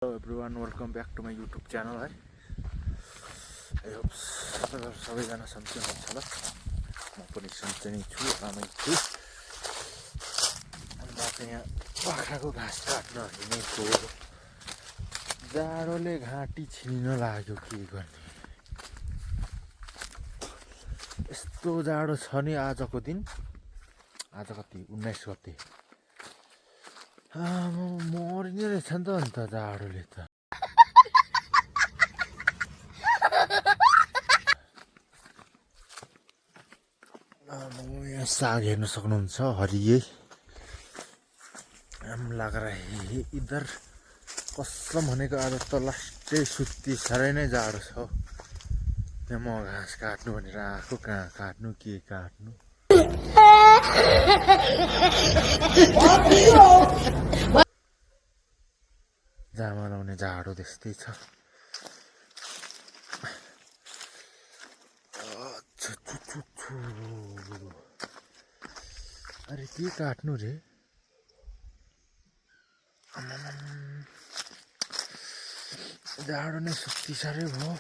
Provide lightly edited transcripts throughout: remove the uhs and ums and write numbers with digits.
Hello everyone, welcome back to my YouTube channel. I hope सबैजना सन्चै हुनुहुन्छ होला। म पनि सन्चै नै छु, आरामै छु। अनि म चाहिँ यहाँ बाख्राको घाँस काट्न हिँडेको। जाडोले घाँटी छिनिन लाग्यो, के गर्ने। यस्तो जाडो छ नि आजको दिन। आज कति 19 गते। मरिने रहेछ नि त अन्त जाडोले त। यहाँ साग हेर्न सक्नुहुन्छ, हरियै आम लागेर इधर कसम भनेको आज त लास्टै सुत्ती साह्रै नै जाडो छ। यहाँ म घाँस काट्नु भनेर आएको, कहाँ काट्नु के काट्नु। जामा लाउने जाडो त्यस्तै छ। अरे के काट्नु रे, जाडो नै सुत्ती साह्रै भयो।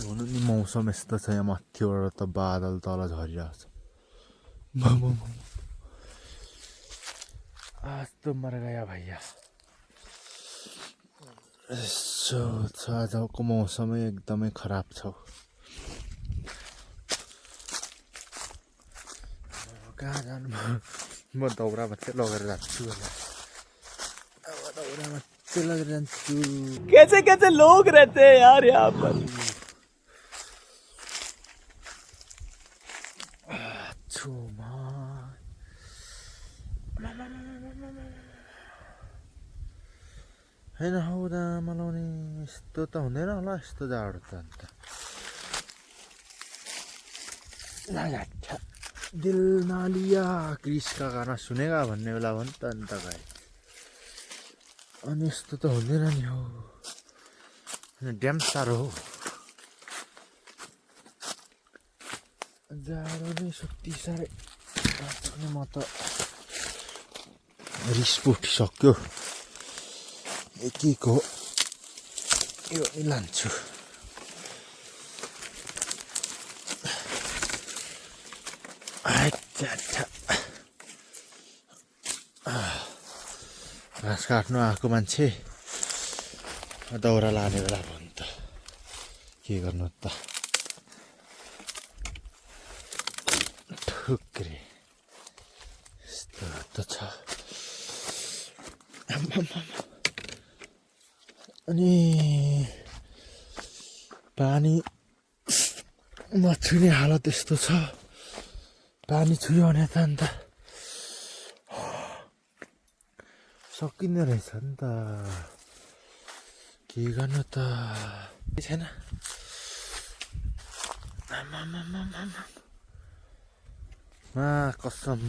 हुनु नि मौसम यस्तो छ, यहाँ माथिबाट त बादल तल झरिरहेको छ। आज त मर गया भैया। यसो छ, आजको मौसमै एकदमै खराब छ। कहाँ जानु, म दौरा मात्रै लगेर जान्छु होला। अब दौरा मात्रै लगेर जान्छु। कैसे कैसे लोग रहते हैं यार यहाँ पर। होइन हौदा मलाउने यस्तो त हुँदैन होला, यस्तो जाडो त अन्त। दिल ना लिया क्रिस का गाना सुनेगा भन्ने बेला हो नि त अन्त गाई। अनि यस्तो त हुँदैन नि हौ, ड्याम साह्रो हो। जाडो नै सुत्ती साह्रै। म त रिस उठिसक्यो। के हो यो नि लान्छु। घाँस काट्नु आएको मान्छे दौरा लाने बेला भयो नि त, के गर्नु त। ठुक्रे यस्तो त छ। अनि पानी नछुने हालत यस्तो छ। पानी छुयो भने त अन्त सकिँदो रहेछ नि त, के गर्नु त। छैन कसम।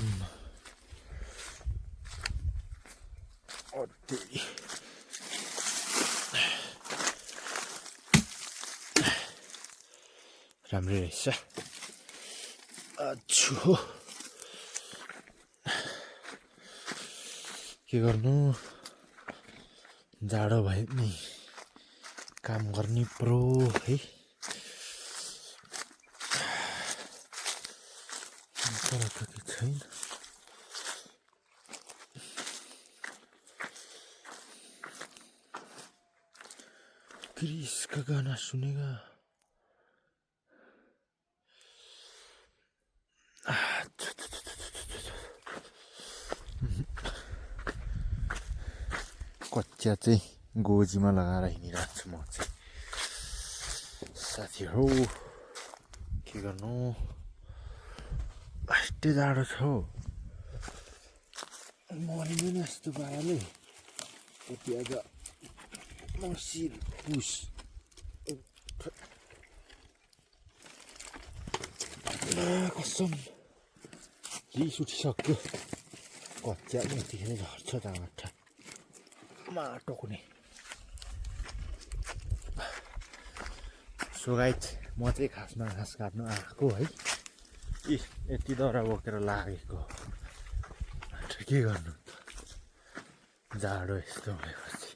राम्रै रहेछ। अच्छो के गर्नु, जाडो भए नि काम गर्ने प्रो है। तर त के छैन। क्रिस का गाना सुनेगा। कच्चिया चाहिँ गोजीमा लगाएर हिँडिरहेको छु म चाहिँ। साथीहरू के गर्नु, लास्टै जाडो छ हौ। मरिँदैन यस्तो पाराले। यति आज मसिर पुस कसम रिस उठिसक्यो। कच्चिया पनि यतिखेर झर्छ टमाटर माटो कुनै। सो गाइस, म चाहिँ खासमा घाँस काट्नु आएको है। यति दौरा बोकेर लागेको, के गर्नु त। जाडो यस्तो भएपछि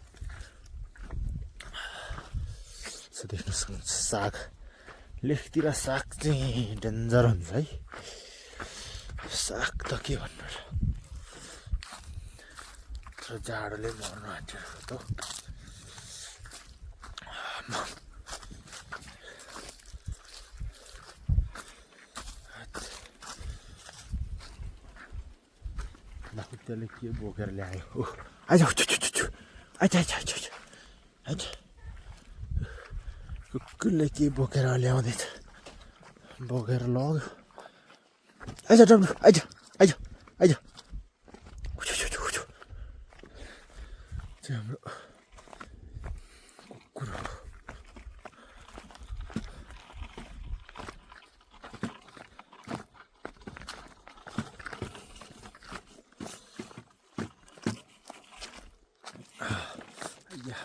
यसो देख्नु सक्नुहुन्छ साग लेखतिर साग चाहिँ डेन्जर हुन्छ है साग त के भन्नु र तर जाडोले मर्नु आँटेको त त्यसले के बोकेर ल्यायो आइज आइज कुकुरले के बोकेर ल्याउँदैछ बोकेर लग्यो आइज डब्लु आइज आइज आइज चाहिँ हाम्रो कुकुर हो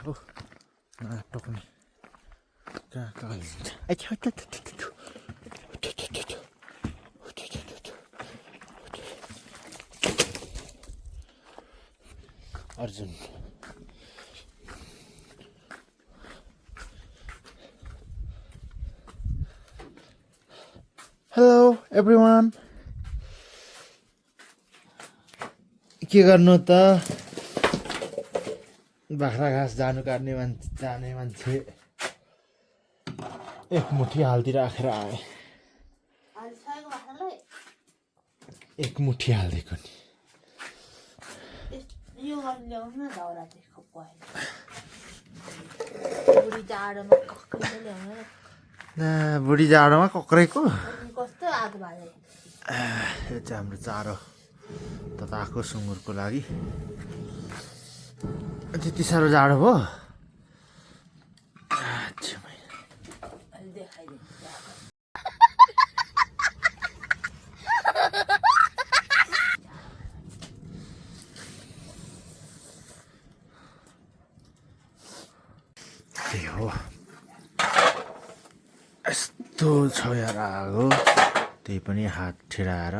हो टोक्ने कहाँ कहाँ अर्जुन हेलो एभ्रिवान के गर्नु त बाख्रा घाँस जाने मान्छे एक मुठी हाल्दी राखेर आए एक मुठी हालिदिएको नि बुढी जाडोमा कक्रेको यो चाहिँ हाम्रो चारो तताएको सुँगुरको लागि त्यति साह्रो जाडो भयो त्यही हो यस्तो छ यार आगो त्यही पनि हात ठेडाएर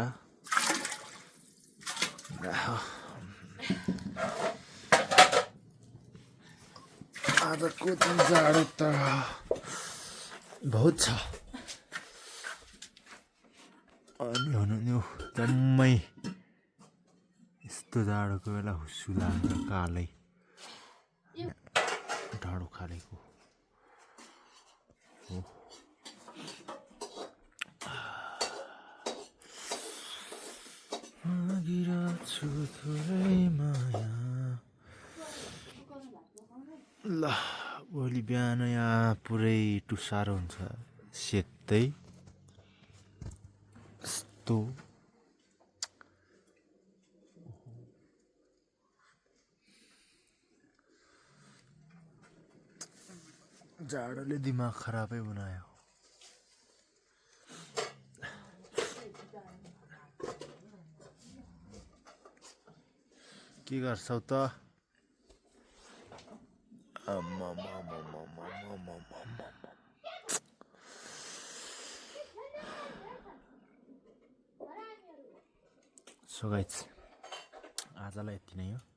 आजको जाडो त बहुत छ अनि हुनु नि जम्मै यस्तो जाडोको बेला हुस्सु लाग्छ कालै ढाडो खालेको हो मागिरहेछु थोरै माया ल भोलि बिहान यहाँ पुरै टुसारो हुन्छ सेतै यस्तो जाडोले दिमाग खराबै बनायो के गर्छौ त सो गाइस आजलाई यति नै हो